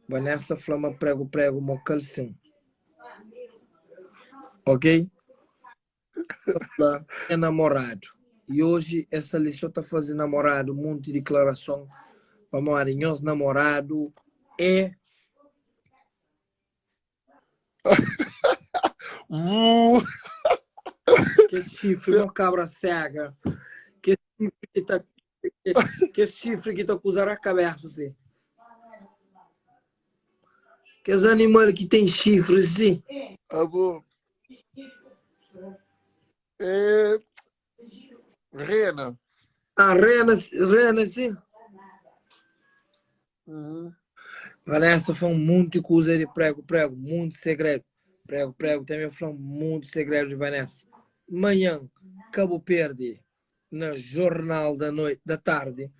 Vanessa fla ma prego prego mo calcin. Ok? Fla é namorado. E hoje essa li só ta faze namorado monte declaração pamodi nhos namorado é Mu. Ke chifre mo cabra cega. Ke chifre ki ta ke chifre ki ta kuza ra cabeça assim. Kes animal ki tem chifre assim. Abo. É rena. Ah, rena, rena sim. Uhum. Vanessa fala um monte de coisa de prego, prego, muito segredo. Prego, prego também fala um monte de segredo de Vanessa. Manhã, Cabo Verde, na Jornal da Noite, da Tarde.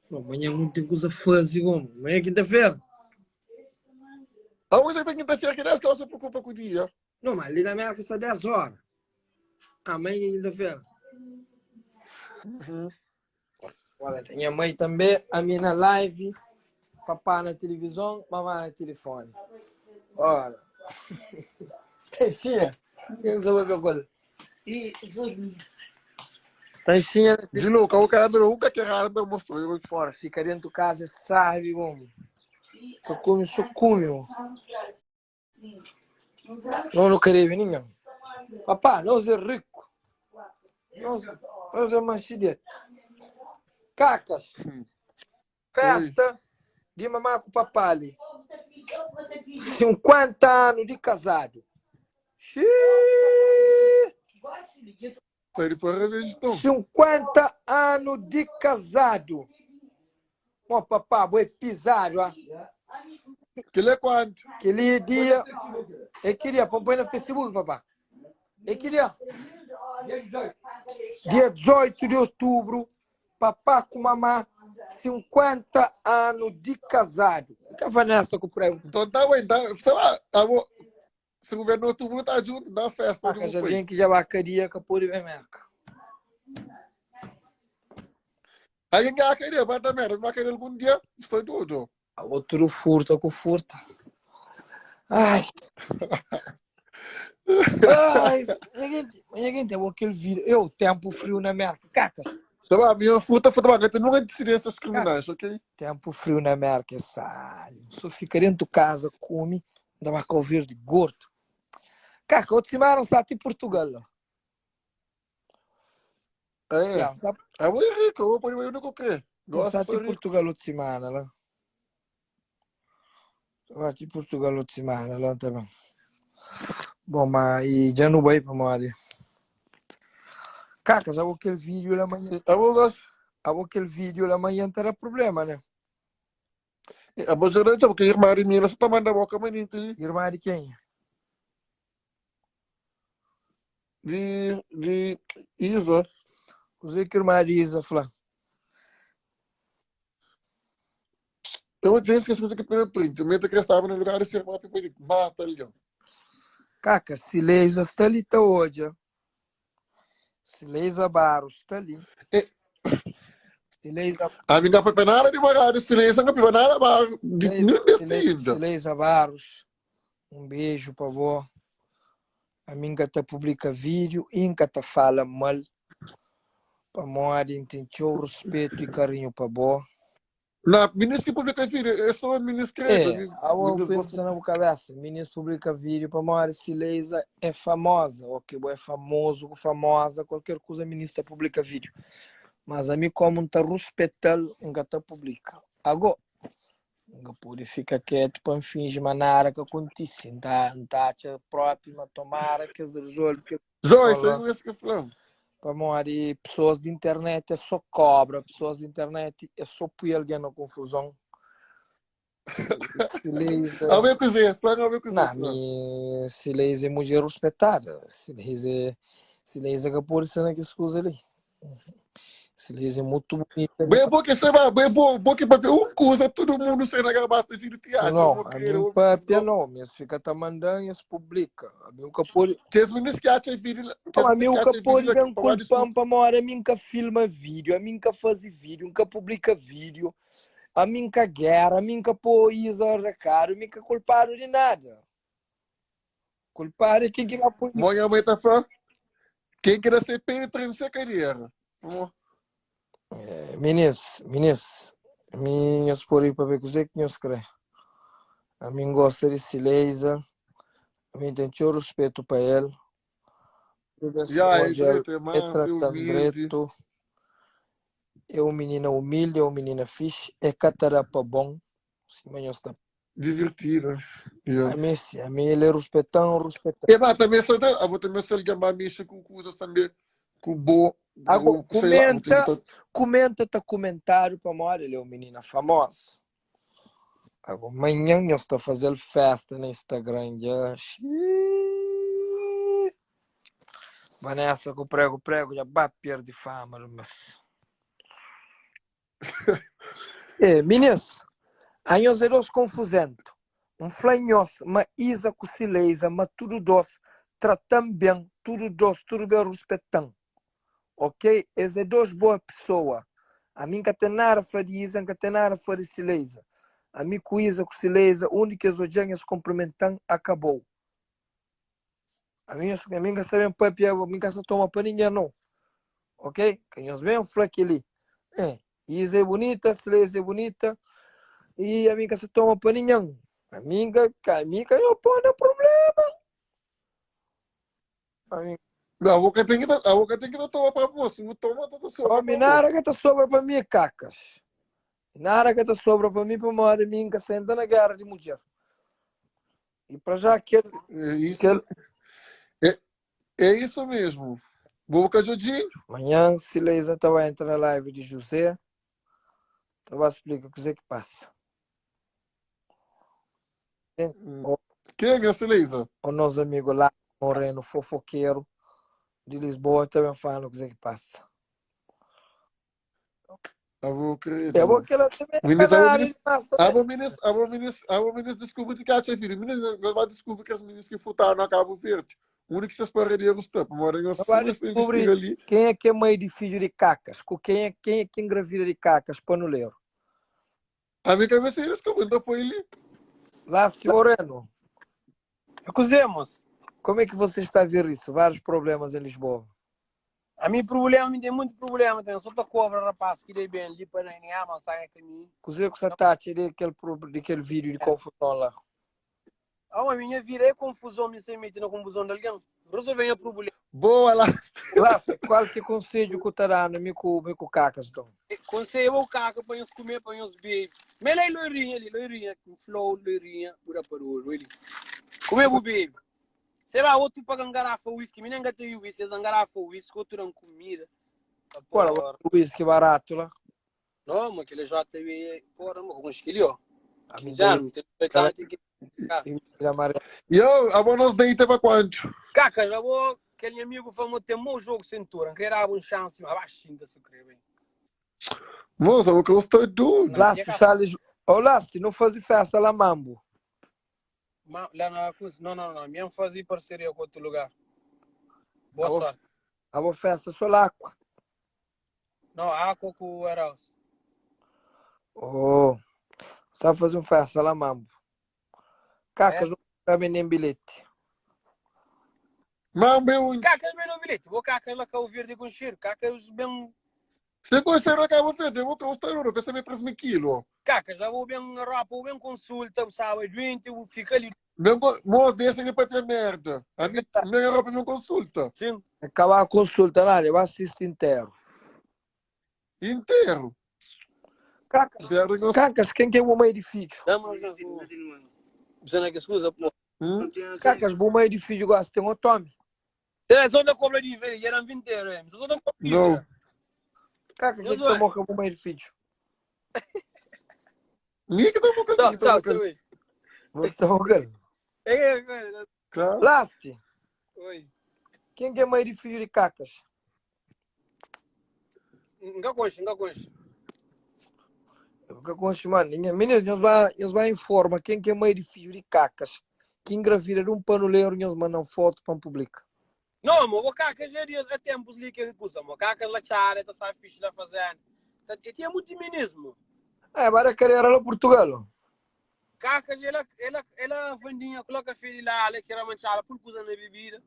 Bom, manhã não tem coisa fazer como. Manhã é quinta-feira. Ah, hoje é quinta-feira que 10 que ela se preocupa com o dia. Não, mas ali na América está 10 horas. Amanhã é quinta-feira. Uhum. Olha, tem minha mãe também, a minha na live, papá na televisão, mamá na telefone. Olha. Tanchinha, quem sabe ver qual? Tanchinha De novo, o cara nunca que errado não mostrou. Eu fora, fica dentro de casa, sabe, homem. Só come, só come, homem. Nós não queremos ninguém. Papá, nós é rico. Nós, nós é manchidete. Cacas. Festa de mamá com papá ali. 50 anos de casado. Xiii. Tá de parabéns, então. 50 anos de casado. Ó, papá, boi pisado, ah. Que é quanto? Aquele dia. Eu queria, põe no Facebook, papá. Eu queria. Dia 18 de outubro, papá com mamá, 50 anos de casado. Que a Vanessa com o prego. Então tá bem, tá, sei lá, tá bom. Se o governo outubro tá junto, dá festa. Ah, que já vem que já vai caria que pode ver merca. Alguém que querer, vai dar merda, vai querer algum dia, estou doido. Outro furta com furta. Ai. Ai, ninguém tem aquele vídeo. Eu, tempo frio na América. Cacas. Sabe, a minha furta foi da nunca incidências criminais, ok? Tempo frio na América, sabe? Só fica dentro de casa, come, dá uma cor verde gordo. Caca, outro semana está em Portugal. É, Yeah, sabe, é muito rico, eu vou pôr o único que. Gosto está de ser em rico. Portugal outra semana lá. Está em Portugal outra semana lá também. Bom, mas e já não vai para Mori. Caca, sabe aquele vídeo lá amanhã? Eu vou gosto. Sabe aquele vídeo lá amanhã terá problema, né? A bolsa grande, porque a irmã de mim, ela só tá mandando a boca, mas nem tem. Irmã de quem? De Isa. Você que irmã de Isa fala. Eu tenho que esquecer que primeiro print. Eu que estava no lugar de ser irmã, depois mata ali. Caca, Sileisa está ali, tá hoje. Sileisa Barros está ali. É. Sileisa, A minha foi nada de bagagem, Sileisa não foi nada de nem desse ainda. Sileisa Barros, um beijo para vó. A minha tá publica vídeo, inca tá fala mal. Pa mori, tem teu respeito e carinho para vó. Não, ministro que publica vídeo, eu sou ministro que É, a eu penso na cabeça. Ministro publica vídeo para mori, Sileisa é famosa, ou que é famoso, famosa, qualquer coisa, ministra publica vídeo. Mas a mim, como não tá respeitando, nunca tá publica. Agora, nunca pode ficar quieto para fingir mas nada que acontece. Não tá, não tá a própria, mas tomara que eles resolvem. Que Zói, isso aí é isso que eu falo. para morrer, pessoas de internet é só cobra, pessoas de internet é só pôr alguém na confusão. Sileisa. A minha cozinha, Frango, a minha cozinha. Não, mi Sileisa é mulher respeitada. Sileisa, é- Sileisa que pode ser naquelas coisas ali. Sileisa é muito bonita. Bem bom que você vai, bem bom, bom que papel, um coisa, todo mundo sai na gravata e vira teatro. Não, a mim papel não, mas fica tá mandando e se publica. A mim nunca pode. Que os meninos que acham vídeo. Não, a mim nunca pode bem culpar para mora, a mim nunca filma vídeo, a mim nunca faz vídeo, nunca publica vídeo. Ami N ka géra, ami N ka pô Iza rekadu, mi N ka kulpadu di nada. Kulpadu é ken ki ba poi. Mo nha mãe ta fla, ken ki da se pé el treme se kadera. Mo. Eh, minis, minis, mi nhos pode ir pa be kuzê ki nhos krê. Ami N gosta di Sileiza, ami N ten txeu ruspetu pa el. Tudu bês ki Ya, N é odja-l, dretu, é el mansu, é trata-m humildi. dretu. É un minina humildi, é un minina fixi, el ka ta da pa bon, sima nhos ta. Divertida. Yeah. Ami si, ami el é ruspetan, ruspetan. E ba também só da, abo também se alguém ba mexe com coisas também com bo, Agora, com, sei lá, abo tem que comenta, tá comenta ta comentário pamodi el é un minina famosa. Agora, manhã nhos ta fazel festa na Instagram dja. Xiii. Vanessa ku prego prego dja ba perde fama do mes. Eh, minis, anhos é dos konfuzento. N fla nhos ma Iza ku Sileiza ma tudu dos trata-m ben, tudu dos tudu ben ruspeta-m. Ok, es é dos boa pesoa. Ami N ka ten nada fla di Iza, N ka ten nada fla di Sileiza. Ami ku Iza ku Sileiza, undi ki es odja-m es konprimenta-m, akabou. Ami, ami N ka sta ben papia, mi N ka sta toma pa ningen nau. Ok? Ka nhos ben fla kel-li. Eh, Isa é bunita, Sileiza é bunita, i ami N ka sta toma pa ningen. Ami N ka, ka, ami ka nho pô na problema. Ami, Não, a boca tem que tá, a boca tem que tá toma para bo, se bu toma tá ta sobra Omi, pa bo. nada ka ta sobra pa mi, kakas. Nada ka ta sobra pa mi pamodi mi N ka senta na géra di mudjer. E para já kel, É isso, kel é, é isso mesmo. Boca Jodinho. manhã Sileisa ta vai entra na live de José, ta vai explica kuzê que passa. Tem Hum. Quem é Sileisa? o nosso amigo lá, Moreno, fofoqueiro de Lisboa, também fala kuzê que passa. Abo É credo. bom que ela também é Minis, abo canário minis, demais também. abo minis, abo minis, abo minis descobre que acha filho. Minis, nós vai descobrir que as meninas que furtaram na Cabo Verde. O único que seus paredeiros estão, mora em Vai cima, se investiga descobrir ali. quem é que é mãe de filho de cacas, com quem é que engravida de cacas, panuleiro. A minha cabeça eles descobriu, então foi ali. Last Moreno, Acusemos. como é que você está a ver isso? Vários problemas em Lisboa. A mim problema, me tem muito problema, tem só ta cobra rapaz que dei bem ali para nem ama sai caminho. Kuzê ku sa ta atxa di kel, di kel vídeo di confusão lá? Ah, a minha vida é confusão, me se mete na confusão de alguém. Resolve o problema. Boa, Last. Last, qual que é conselho que tá dando mi ku, mi ku cacas, então? Conselho o caca para nós comer, para nós beber. Mela loirinha ali, loirinha, com flow, loirinha, pura para o ali. Comer o bebe. Sei lá, outro paga um garrafa whisky, me nem tem whisky, eles garrafa whisky, outro dão comida. Ah, Porra, porra. o whisky barato lá. Não, mas aquele JB, porra, mas com esquilho, ó. A mim 15 anos, tem 18 anos, tem que. amarelo. E eu, abo nós deita para quanto? Caca, já vou, aquele amigo falou, tem mau jogo cintura, não queria dar uma chance, mas baixinho da sua bem. Moça, o que eu estou doido. Last, Salles. Ô, Last, não faz festa lá, Mambo. Lá na coisa, não, não, não, minha fazer parceria com outro lugar. Boa Ah, vou- sorte. A vou festa só lá. Não, água com o Arauz. Oh, sabe fazer um festa lá, Mambo. Cacas, É? não cabe nem bilhete. Mambo é um. Cacas bem no bilhete, vou cacas lá cá o verde com cheiro, cacas bem. Se gostar da Cabo Verde, eu vou gostar, eu penso em 3 mil quilos. Cacas, já vou bem Europa, vou bem consulta, sabe, doente, vou ficar ali. Meu, moço, deixa ele para merda. A minha, minha Europa me consulta. Sim. Acabar a consulta lá, eu assisto inteiro. Inteiro. Cacas, Inteiro. Eu... Cacas, quem que é o meio de filho? Não, mas não, Você não que escusa, pô. Hum? Cacas, o meio de filho gosta, tem um Tommy. É só da cobra de velho, era 20 euros, é. Só da cobra de Não. velho. Cacas, quem Eu que sou. tomou com o meio de filho? Nem que tá bocando. Tchau, tchau, tchau. Você tá jogando. É, é, é. Claro. Last, Oi. quem que é mãe de filho de Cacas? Nunca conche, nunca conche. Eu nunca conheço, mano. Ninguém. Meninos, nós vai, nós vai informa quem que é mãe de filho de Cacas. Que engravida de um panuleiro, nós mandam foto para publicar. Não, mas o cacas já há tempos ali que recusa, mas cacas lá chara, tá sabe fixe lá fazendo. Tá, e tinha muito minismo. É, ba da carreira lá Portugal. Kakas, ela, ela, ela Vandinha coloca fé de lá, ela quer manchar, pôr coisa na bebida.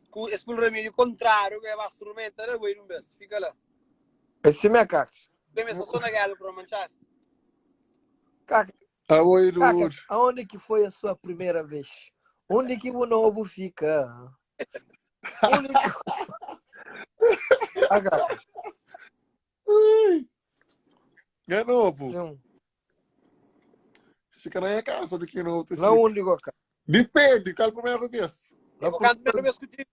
Com esse pôr remédio contrário, que é ba instrumento, era boi num vez. Fica lá. Esse é Cacas. Bem, essa só na gala para manchar. Cacas, Ah, oi, Cacas, Dude. aonde que foi a sua primeira vez? Onde que o novo fica? Onde que... Ah, Cacas. Ui. É novo. Sim. Fica na minha casa do que no outro Lá fica. onde, Goca? Depende, qual é a primeira vez? Lá Eu vou cantar a primeira vez que eu tive.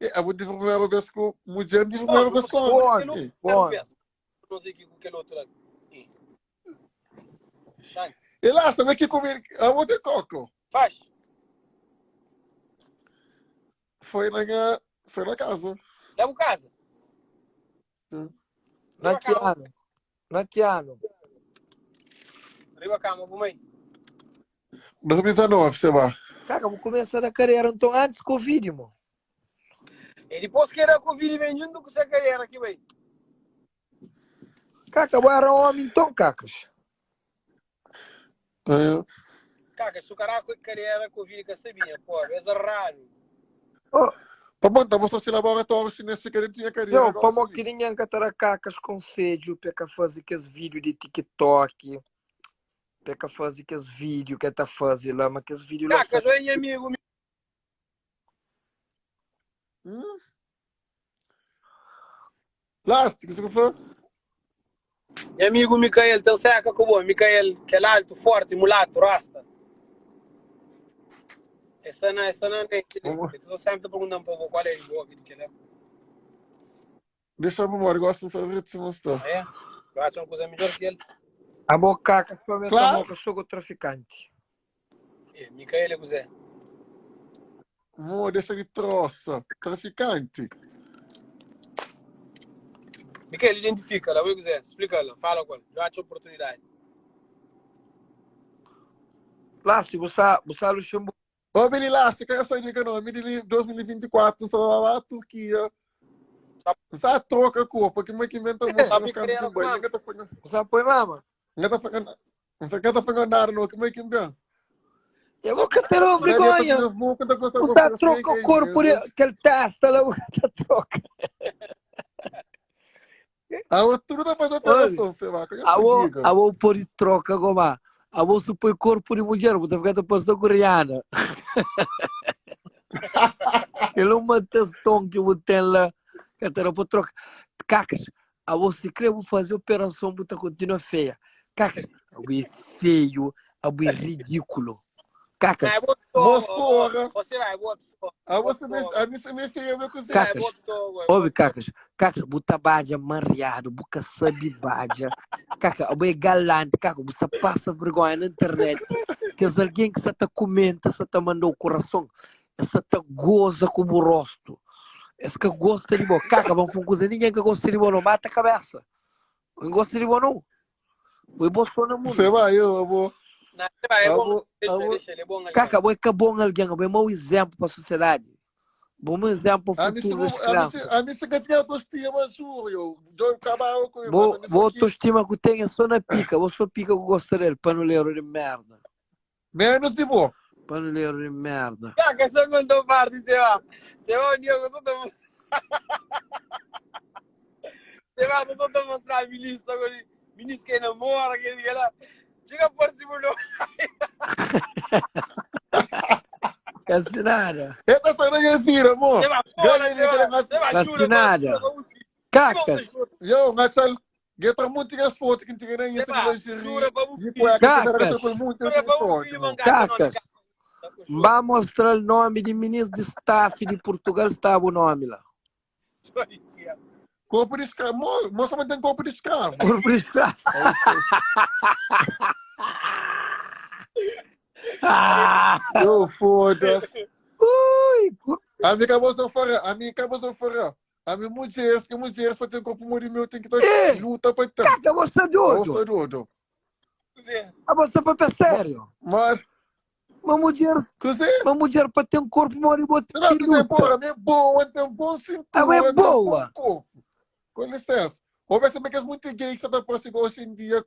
É, eu vou dizer a primeira vez com mulher, tive a primeira vez com Bom, homem. bom. Não sei que com aquele outro lá. Ih. Sai. E lá, sabe que comer a outra coco? Faz. Foi na minha, foi na casa. Leva casa. Sim. Na que ano? Na que ano? Riba cama, bumei. 2019, sei lá. Caca, vou começar a carreira então antes do Covid, irmão. E depois que era Covid, vem junto com essa carreira aqui, bem. Caca, eu era homem então, cacas. É. Caca, se o cara com carreira Covid que sabia, pô, é raro. Oh, Tá bom, tá mostrando se laboratório chinês fica dentro da carreira. não, para mo queria encatar cacas conselho, peca fazer aqueles vídeos de TikTok, peca fazer aqueles vídeos que tá fazendo lá, mas aqueles vídeos lá. Caca, eu é amigo. Hum? Plástico, isso que foi? Meu amigo Micael, tem seca com bom. Micael, que é alto, forte, mulato, rasta. Essa não, essa não é. Eu sempre perguntando para o qual é o boa que ele é. Deixa eu memória, gosto de fazer de se mostrar. É? Eu acho uma coisa melhor que ele. A boca, caca, só me Claro. que eu sou traficante. É, Micael é Zé. Amor, deixa de troça. Traficante. Micael, identifica lá, o Zé. Explica lá, fala com ele. Eu acho oportunidade. Lá, se você, você Luxemburgo. Ô, Mili lá, você quer só indica não. Mili 2024, você lá lá, Turquia. Você troca corpo, que mãe que inventa música, Sabe fica que era bem. mama. Ninguém tá falando, Você põe mama? ninguém tá falando, você tá falando nada, não, que mãe que inventa. Eu vou ter uma vergonha. Você troca o corpo, aquele testa lá, você troca. A outra tá fazendo operação, sei lá. A vou pôr troca, goma. A vou supor corpo de mulher, vou ficar passando com Rihanna. Ele é uma testão que eu tenho lá, que até não pode trocar. Cacas, a você crê, vou fazer operação, vou continua feia. Cacas, é feio, é ridículo. Cacas. É boa pessoa. Você vai, é boa pessoa. A você me, a mim você me feia, meu cozinho. Cacas, ouve, Cacas, Cacas, buta baja marreado, buca sabe baja. Caca, é galante, caca, você passa vergonha na internet. Que é alguém que só te comenta, só te mandou o coração, só te goza com o rosto. Esse que gosta de bom. Caca, vamos com coisa, ninguém que gosta de bom não mata a cabeça. Não gosta de bom não. O bom só no mundo. Você vai, eu vou. Não, vai, é bom. Deixa, deixa, ele é bom. Caca, bom é que é bom alguém, é mau exemplo para a sociedade. Bom exemplo para o futuro das crianças. A mim se que tinha autoestima, juro. Eu acabava com Boa autoestima que eu tenho é só na pica. Vou só pica que eu gosto dele, paneleiro de merda. Menos de boa. Paneleiro de merda. Caca, só contou parte, você vai. Você vai, Diogo, só tô Você vai, só tô mostrando a milícia agora. Ministro que namora, aquele que lá. Chega por cima do. Casi nada. Esta saindo vira, amor. Casi nada. Cacas. Eu, Natal, Geta muito que as fotos que tinha nem isso Cacas. Cacas. Vá mostrar o nome de ministro de staff de Portugal, estava o nome lá. Corpo de escravo. Mostra mas tem corpo de escravo. Corpo de escravo. Eu foda-se. Ui. A minha cabeça fora, a minha cabeça fora. A minha mulher, que mulher só tem corpo morrer meu, tem que estar luta para ter. Caca, você é doido. Você é doido. A você para sério. Mas uma mulher, uma mulher para ter um corpo mole e botar que luta. Porra, é boa, tem um bom cintura, é boa. Tem um bom corpo. Com licença. Bo pensa ma kes munti gay ki sa ta parse gosi em dia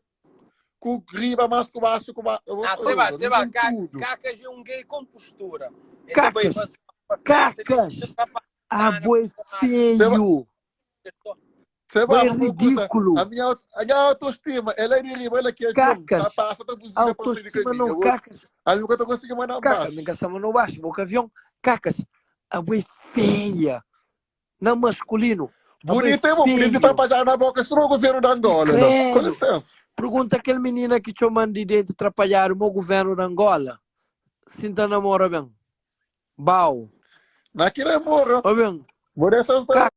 ku riba mas ku baxu ku ba Ah, sê ba, sê ba, Kakas é um gay com postura. Ele ta bai Kakas, pa festa, Kakas, abo é feio. Sê Bo ba, é ma bo kuza, ridículo. a minha, a minha autoestima, ela é de riba, ela que é João, Kakas, ta passa, ta buzina pa sair de autoestima caminho. não, Eu vou, Kakas, a mim nunca ta consegui mandar Kakas, mi baixo. ka sa mandou baixo, bo ka avião. Kakas, abo é feia. Na masculino, abo é Bonito é bom, bonito feio. trapalhar na boca, isso não é o governo da Angola, não. Com Credo. licença. Pergunta aquele menina que txoman di dente trapalhado mo governo da Angola. Sinta namora bem. Bau. Naquilo é morra. Ó bem. Vou dessa Kakas.